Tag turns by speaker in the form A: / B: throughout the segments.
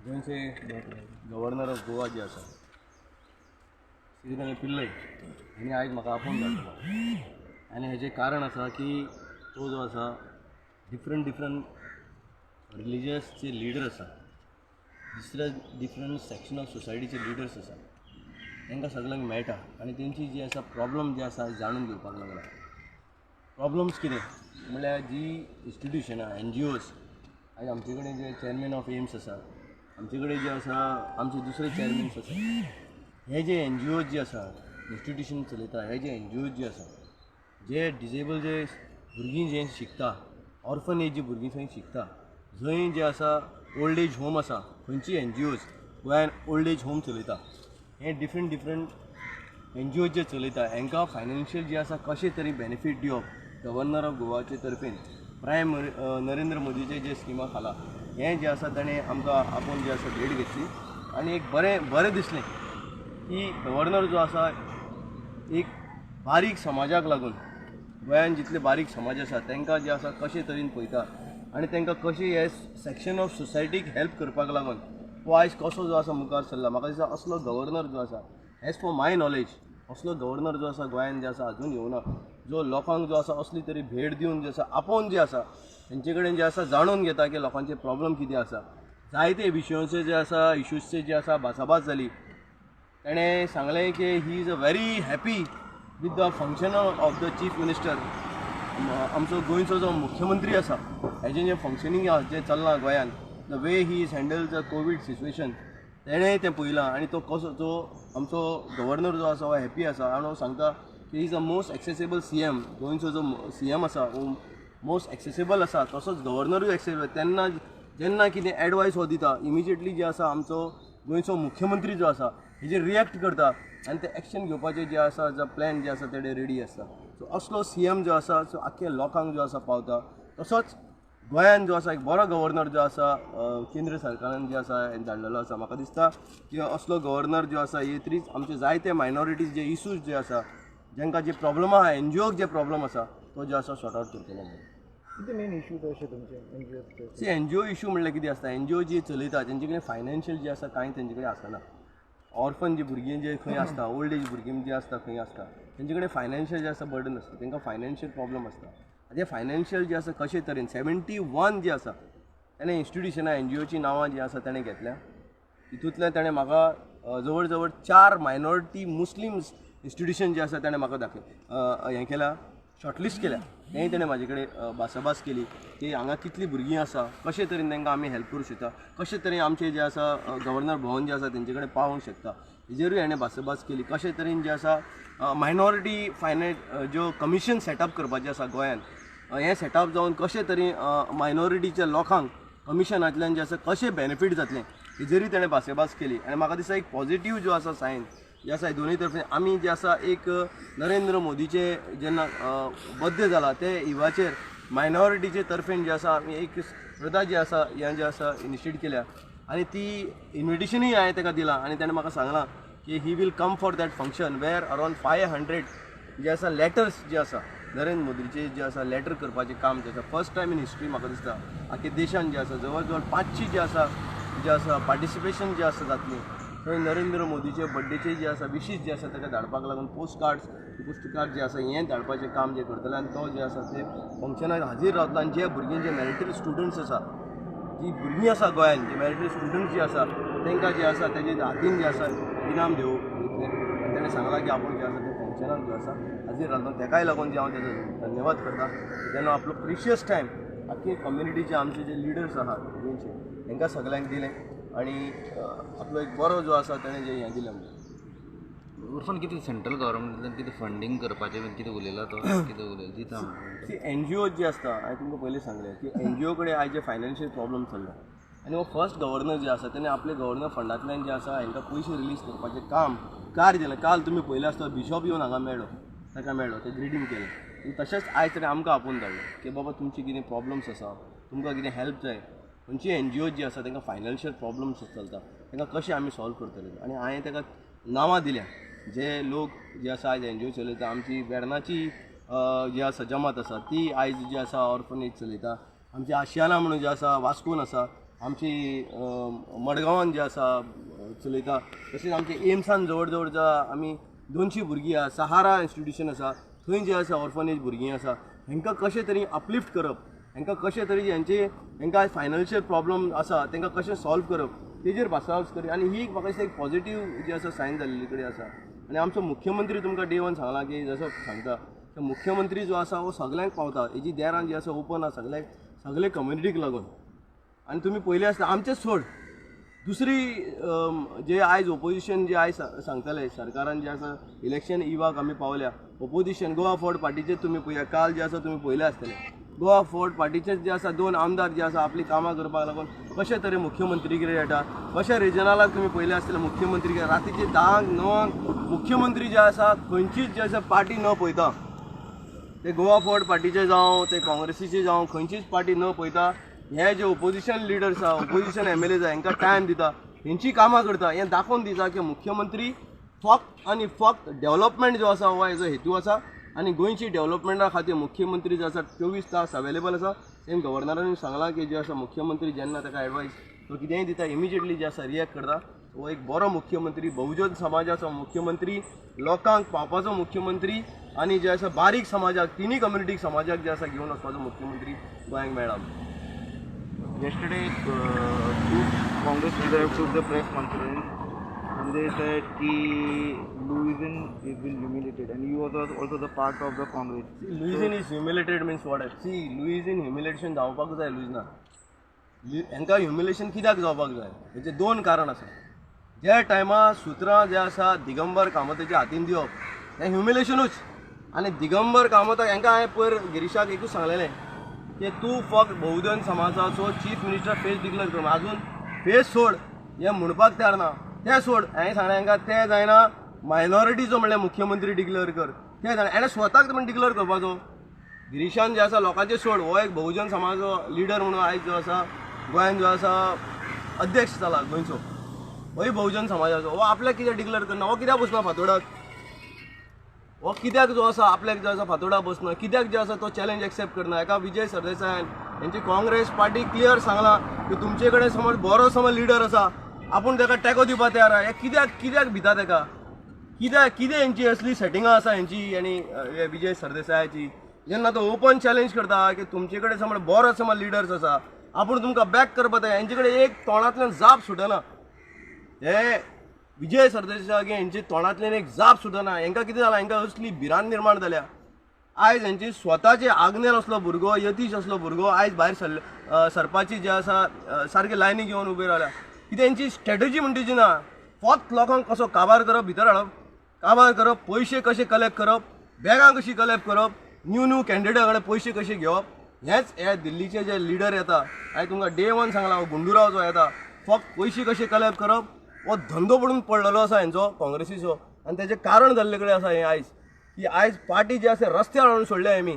A: गोंयचे governor of Goa जे आसा श्री पिल्लई हांणी आयज म्हाका आपोवन धाडलो आनी हेजें कारण आसा की तो जो आसा डिफरंट डिफरंट रिलिजियसचे लिडर आसा, दुसऱ्या डिफरंट सेक्शन ऑफ सोसायटीचे लिडर्स आसा, तांकां सगळ्यांक मेळटा आनी तेंची जी आसा प्रॉब्लम जे आसा जाणून घेवपाक लागला. प्रॉब्लम्स कितें म्हणल्यार जी इन्स्टिट्युशनां, एनजीओज, आयज आमचे कडेन जे चेअरमॅन ऑफ एम्स आसा, आमचे कडेन जे आसा आमचे दुसरे चेअरमॅन्स आसा, हे जे एनजीओज जे आसा इन्स्टिट्युशन चलयता, हे जे एनजीओज जे आसा जे डिजेबल जे भुरगीं जे शिकता, ऑर्फनेज जी भुरगीं थंय शिकता, जंय जे आसा ओल्ड एज होम आसा, खंयची एनजीओज गोंयान ओल्ड एज होम चलयता, हे डिफरंट डिफरंट एनजीओ जे चलयता हांकां फायनान्शियल जे आसा कशें तरी बेनिफीट दिवप गव्हर्नर ऑफ गोवाचे तर्फेन प्रायम नरेंद्र मोदीचे जे स्किमा खाला हें जें आसा ताणें आमकां आपोवन जें आसा भेट घेतली. आनी एक बरें बरें दिसलें की गव्हर्नर जो आसा एक बारीक समाजाक लागून गोंयान जितले बारीक समाज आसा तांकां जे आसा कशे तरेन पळयता आनी तांकां कशें हे सेक्शन ऑफ सोसायटीक हेल्प करपाक लागून तो आयज कसो जो आसा मुखार सरला. म्हाका दिसता असलो गव्हर्नर जो आसा, एज फॉर my knowledge, असलो गव्हर्नर जो आसा गोंयान जे आसा अजून येवना, जो लोकांक जो आसा असली तरी भेट दिवन जे आसा आपोवन जे आसा तेंचे कडेन जे आसा जाणून घेता की लोकांचे प्रॉब्लम कितें आसा. जायते विशयांचे जे आसा इश्यूजचे जे आसा भासाभास जाली. ताणें सांगलें की he is a very happy with the function of the chief minister. आमचो गोंयचो जो मुख्यमंत्री आसा हेजें जें फंक्शनींग आसा जें चल्लां गोंयान, the way he is handle the COVID situation, तेणें तें पळयलां आनी तो कसो जो आमचो गव्हर्नर जो आसा हो हॅपी आसा आनी हो सांगता की is a most accessible CM. गोंयचो जो सीएम आसा हो मोस्ट एक्सेसिबल आसा, तसोच गव्हर्नरूय एक्सेसिबल. तेन्ना जेन्ना कितें एडवायस हो दिता, इमिजिएटली जे आसा आमचो गोंयचो मुख्यमंत्री जो आसा हेजेर रिएक्ट करता आनी ते एक्शन घेवपाचें जे आसा जो प्लॅन जे आसा ते रेडी आसता. सो असलो सीएम जो आसा सो आख्खे लोकांक जो आसा पावता. तसोच गोंयान जो आसा एक बरो गव्हर्नर जो आसा केंद्र सरकारान जे आसा धाडलेलो आसा. म्हाका दिसता की असलो गव्हर्नर जो आसा येतरीच आमचे जायते मायनॉरिटीज जे इशूज जे आसा, जांकां जे प्रॉब्लम आहा, एनजीओक जे प्रॉब्लम आसा तो जो आसा सॉर्ट आउट करतलो म्हणून.
B: कितें मेन इशू अशे तुमचे एनजीओ?
A: सी, एनजीओ इशू म्हणल्यार कितें आसता, एनजीओ जी चलयता तेंचे कडेन फायनान्शियल जे आसा कांय तेंचे कडेन आसना. ऑर्फन जी भुरगीं जे खंय आसता, ओल्ड एज भुरगीं जी आसता खंय आसता, तेंचे कडेन फायनान्शियल जे आसा बर्डन आसता, तांकां फायनान्शियल प्रॉब्लम आसता. आतां फायनान्शियल जे आसा कशे तरेन 71 जे आसा ताणें इन्स्टिट्युशनां एनजीओची नांवां जीं आसा ताणें घेतल्या. तितूंतल्यान ताणें म्हाका जवळ जवळ 4 मायनॉरिटी मुस्लीम इन्स्टिट्युशन जे आसा ताणें म्हाका दाखय हें केलां, शॉर्टलिस्ट केल्या. तेंय ताणें म्हाजे कडेन भासाभास केली की हांगा कितलीं भुरगीं आसा, कशे तरेन तांकां आमी हेल्प करूं शकता, कशे तरेन आमचें जें आसा गव्हर्नर भवन जें आसा तेंचे कडेन पावोवंक शकता, हेजेरूय हाणें भासाभास केली. कशे तरेन जें आसा मायनॉरिटी फायनान्स ज्यो कमिशन सेटअप करपाचें आसा गोंयान, हें सेटअप जावन कशे तरेन मायनॉरिटीच्या लोकांक कमिशनांतल्यान जें आसा कशें बेनिफीट जातलें हेजेरूय ताणें भासाभास केली. आनी म्हाका दिसता एक पॉझिटीव जो आसा सायन जे आसा दोनूय तर्फे आमी जे आसा एक नरेंद्र मोदीचे जेन्ना बड्डे जाला ते इवाचेर मायनॉरिटीचे तर्फेन जे आसा आमी एक स्पर्धा जी आसा हें जे आसा इनिशिएट केल्या आनी ती इन्विटेशनूय हांवें ताका दिलां. आनी ताणें म्हाका सांगलां की he will come for that function where around 500 जे आसा लॅटर्स जे आसा नरेंद्र मोदीचे जे आसा लॅटर करपाचें काम जे आसा फर्स्ट टायम इन हिस्ट्री म्हाका दिसता आख्या देशान जे आसा जवळ जवळ 500 जे आसा पार्टिसिपेशन जे आसा जातलें. थंय नरेंद्र मोदीचे बड्डेचे जे आसा विशीस जे आसा ताका धाडपाक लागून पोस्ट कार्ड्स पोस्ट कार्ड जे आसा हें धाडपाचें काम जें करतलें आनी तो जे आसा ते फंक्शनाक हाजीर रावतलो. आनी जे भुरगीं जे मेरिटरी स्टुडंट्स आसा, जी भुरगीं आसा गोंयान जे मेरिटरी स्टुडंट्स जे आसा तांकां जे आसा तेजे हातीन जे आसा इनाम दिवं. आनी ताणें सांगलां की आपूण जे आसा ते फंक्शनाक जो आसा हाजीर रावतलो. ताकाय लागून जे हांव तेजो धन्यवाद करता. तेन्ना आपलो प्रिशियस टायम आख्खे कम्युनिटीचे आमचे जे लिडर्स आहात गोंयचे तांकां सगल्यांक दिलें आनी आपलो एक बरो जो आसा ताणें जें हें दिलें.
C: उर्फान कितें सेंट्रल गव्हर्मेंटांतल्यान कितें फंडींग करपाचें बीन कितें उलयला तो, कितें उलयला दिता?
A: सी, एनजीओ जे आसता हांवें तुमकां पयलीं सांगलें की एनजीओ कडेन आयज जे फायनान्शियल प्रॉब्लम चल्ला आनी हो फर्स्ट गव्हर्नर जे आसा तेणें आपले गव्हर्नर फंडांतल्यान जे आसा हांकां पयशे रिलीज करपाचें काम कार्य दिलें. काल तुमी पळयलें आसता बिशॉप येवन हांगा मेळ्ळो, ताका मेळ्ळो, ते ग्रिटींग केलें. आनी तशेंच आयज ताणें आमकां आपोवन धाडलें की बाबा तुमची कितें प्रॉब्लम्स आसा, तुमकां कितें हेल्प जाय, खंयची एनजीओ जी आसा तांकां फायनान्शियल प्रॉब्लम्स चलता तांकां कशें आमी सॉल्व करतले. आनी हांवें ताका नांवां दिल्या जे लोक जे आसा आयज एनजीओ चलयता. आमची वेर्णाची जी आसा जमात आसा ती आयज जी आसा ऑर्फनेज चलयता. आमची आशियाना म्हणून जे आसा वास्कोन आसा आमची मडगांवान जे आसा चलयता. तशेंच आमचे एम्सान जवळ जवळ ज्या आमी 200 भुरगीं आसा, सहारा इन्स्टिट्यूशन आसा थंय जे आसा ऑर्फनेज भुरगीं आसा, हेंकां कशें तरेन अपलिफ्ट करप, हेंकां कशें तरेन हेंचे हेंकां आयज फायनान्शियल प्रॉब्लम आसा तेंकां कशें सॉल्व करप तेजेर भासाभास करी. आनी ही एक म्हाका दिसता एक पॉझिटीव जी आसा सायन जाल्ली कडेन आसा. आनी आमचो मुख्यमंत्री तुमकां डे वन सांगला की जसो सांगता की मुख्यमंत्री जो आसा हो सगल्यांक पावता, हेजी देरां जी आसा ओपन आसा सगल्यांक, सगळे कम्युनिटीक लागून. आनी तुमी पयलीं आसता आमचेच सोड दुसरी जे आयज ओपोजिशन जे आयज सांगताले सरकारान जे आसा इलेक्शन इवाक आमी पावल्या, ओपोजिशन गोवा फॉरवर्ड पार्टीचेच तुमी पळया, काल जे आसा तुमी पळयले आसतले गोवा फॉरवर्ड पार्टीचेच जे आसा 2 आमदार जे आसा आपली कामां करपाक लागून कशे तरेन मुख्यमंत्री कडेन येता, कशे रिजनलाक तुमी पळयले आसतले मुख्यमंत्री कडेन रातीचे 10 9 मुख्यमंत्री जे आसा खंयचीच जे आसा पार्टी न पळयता, ते गोवा फॉरवर्ड पार्टीचे जावं ते काँग्रेसीचे जावं खंयचीच पार्टी न पळयता हे जे ओपोजिशन लिडर्स आसा, ओपोजिशन एम एल ए आसा हेंकां टायम दिता, हेंची कामां करता. हें दाखोवन दिता की मुख्यमंत्री फक्त आनी फक्त डेवलपमेंट जो आसा हो हेजो हेतू आसा आनी गोंयची डेवलपमेंटा खातीर मुख्यमंत्री जो आसा 24 तास अवेलेबल आसा. सेम गव्हर्नरान सांगलां की जे आसा मुख्यमंत्री जेन्ना ताका एडवायस तो कितेंय दिता इमिजिएटली जे आसा रिएक्ट करता. हो एक बरो मुख्यमंत्री, बहुजन समाजाचो मुख्यमंत्री, लोकांक पावपाचो मुख्यमंत्री आनी जे आसा बारीक समाजाक तिनूय कम्युनिटीक समाजाक जे आसा घेवन वचपाचो मुख्यमंत्री गोंयांक मेळ्ळा.
C: Yesterday, two Congress leaders took the press conference and they said ki Luizinho has been humiliated and you was also the part of the Congress.
A: See, Luizinho is humiliated means what? See, Luizinho humiliation जावपाक जाय लुइजना. हेंकां ह्युमिलेशन कित्याक जावपाक जाय हेचें 2 कारण आसा. ज्या टायमा सुत्रां जे आसा दिगंबर कामताच्या हातीन दिवप हें ह्युमिलेशनूच. आनी दिगंबर कामताक हेंकां हांवें पयर गिरीशाक एकूच सांगलेलें की तूं फक्त बहुजन समाजाचो चीफ मिनिस्टर फेस डिक्लेअर कर, आजून फेस सोड हें म्हणपाक तयार ना, तें सोड. हांवें सांगलें हेंकां तें जायना, मायनॉरिटीचो म्हणल्यार मुख्यमंत्री डिक्लेअर कर, तें जायना, हेणें स्वताक म्हण डिक्लेअर करपाचो. गिरीशान जे आसा लोकांचें सोड, हो एक बहुजन समाजाचो लिडर म्हणून आयज जो आसा गोंयान जो आसा अध्यक्ष जाला गोंयचो, होय बहुजन समाजाचो, हो आपल्याक कित्याक डिक्लेअर करना, हो कित्याक बसना फातोडाक, हो कित्याक जो आसा आपल्याक जो आसा फातोडा बसना, कित्याक जे आसा तो चॅलेंज एक्सेप्ट करना. एका विजय सरदेसायान हेंची काँग्रेस पार्टी क्लियर सांगलां की तुमचे कडेन समज बरो समज लिडर आसा, आपूण ताका टेको दिवपा तयार आहा, हें कित्याक कित्याक भिता ताका, कित्याक कितें हेंची असली सेटिंगां आसा हेंची आनी हे विजय सरदेसायाची. जेन्ना तो ओपन चॅलेंज करता की तुमचे कडेन समज बरो समज लिडर्स आसा, आपूण तुमकां बॅक करपा तयार, हेंचे कडेन एक तोंडांतल्यान जाप सुटना. हे विजय सरदेसाय हेंचे तोंडांतल्यान एक जाप सुटना. हेंकां कितें जालां, हेंकां असली भिरांत निर्माण जाल्या. आयज हेंची स्वताचे आग्नेल असलो भुरगो, यतीश असलो भुरगो आयज भायर सरले सरपाची जे आसा सारके लायनी घेवन उबे रावल्या. कितें हेंची स्ट्रेटजी म्हणटा ती ना, फक्त लोकांक कसो काबार करप, भितर हाडप, काबार करप, पयशे कशे कलेक्ट करप, बॅगां कशी कलेक्ट करप, न्यू न्यू कॅन्डिडेटा कडेन पयशे कशे घेवप, हेच हे दिल्लीचे जे लिडर येता. हांवें तुमकां डे वन सांगलां, हो गुंडुराव जो येता फक्त पयशे कशे कलेक्ट करप हो धंदो पडून पडलेलो आसा हेंचो काँग्रेसीचो. आनी तेजें कारण जाल्ले कडेन आसा हें आयज की आयज पार्टी जी आसा रस्त्यार हाडून सोडल्या आमी.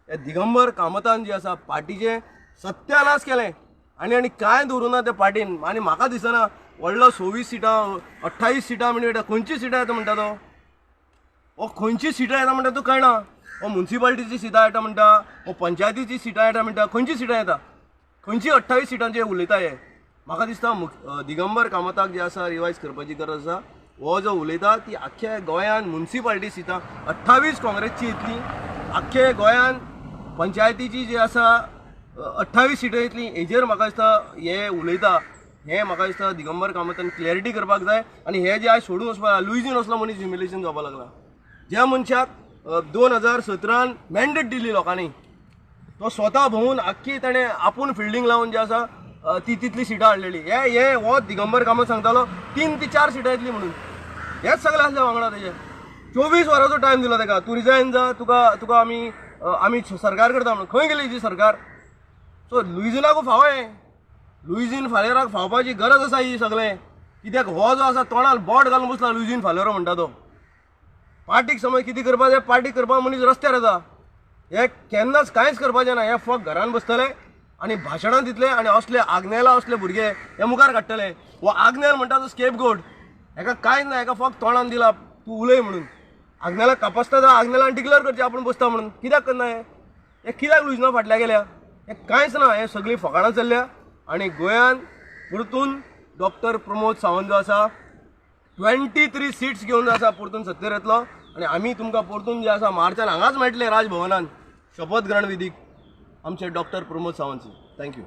A: हे दिगंबर कामतान जे आसा पार्टीचें सत्यानाश केलें आनी आनी कांय दवरूं ना त्या पार्टीन. आनी म्हाका दिसना व्हडलो 26 सिटां 28 सिटां म्हणजे खंयची सिटां येता म्हणटा तो, हो खंयची सिटां येता म्हणटा तो कळना. हो मुन्सिपालिटीची सिटां येता म्हणटा, हो पंचायतीची सिटां येता म्हणटा, खंयची सिटां येता, खंयची 28 सिटांचेर उलयता हे. म्हाका दिसता दिगंबर कामताक जे आसा रिवायज करपाची गरज आसा. हो जो उलयता ती आख्ख्या गोंयान मुन्सिपालिटी सिटां 28 काँग्रेसची येतली, आख्खे गोंयान पंचायतीची जी आसा 28 सिटां येतली. हेजेर म्हाका दिसता हे उलयता हें म्हाका दिसता दिगंबर कामतान क्लॅरिटी करपाक जाय. आनी हे जे आयज सोडून वचपाक लुइझीन असलो मनीस ह्युमिलेशन जावपाक लागला. ज्या मनशाक 2017 मॅन्डेट दिली लोकांनी, तो स्वता भोंवून आख्खी ताणें आपूण फिल्डींग लावन जे आसा ती तितली सिटां हाडलेली. हे हे हो दिगंबर कामत सांगतालो 3 ते 4 सिटां येतली म्हणून, हेच सगळें आसलें वांगडा तेजे. 24 वरांचो टायम दिलो ताका, तूं रिजायन जा, तुका तुका आमी आमी सरकार करता म्हणून. खंय गेली जी सरकार? सो लुइझिनाकू फावो हें, लुइझीन फालेराक फावपाची गरज आसा ही सगळें. कित्याक हो जो आसा तोंडार बोट घालून बसला लुइझीन फालेरो म्हणटा तो. पार्टीक समज कितें करपाक जाय, पार्टी करपाक मनीस रस्त्यार येता. हे केन्नाच कांयच करपाचें ना, हे फक्त घरान बसतले आनी भाशणां दितले आनी असले आग्नेला असले भुरगे हे मुखार काडटले. हो आग्नेल म्हणटा तो स्केप गोड, हेका कांयच ना, हेका फक्त तोंडान दिला तूं उलय म्हणून. आग्नेला कापसता जाल्यार आग्नेलान डिक्लेअर करचें आपूण बसता म्हणून, कित्याक करना हें? हें कित्याक लुइझिना फाटल्या गेल्या? हें कांयच ना, हें सगळीं फकाणां चल्ल्या. आनी गोंयान परतून डॉक्टर प्रमोद सावंत जो आसा 23 सिट्स घेवन जो आसा परतून सत्तेर येतलो आनी आमी तुमकां परतून जे आसा मार्चान हांगाच मेळटले राजभवनान शपथ ग्रहण विधीक आमचे doctor Pramod Sawant. Thank you.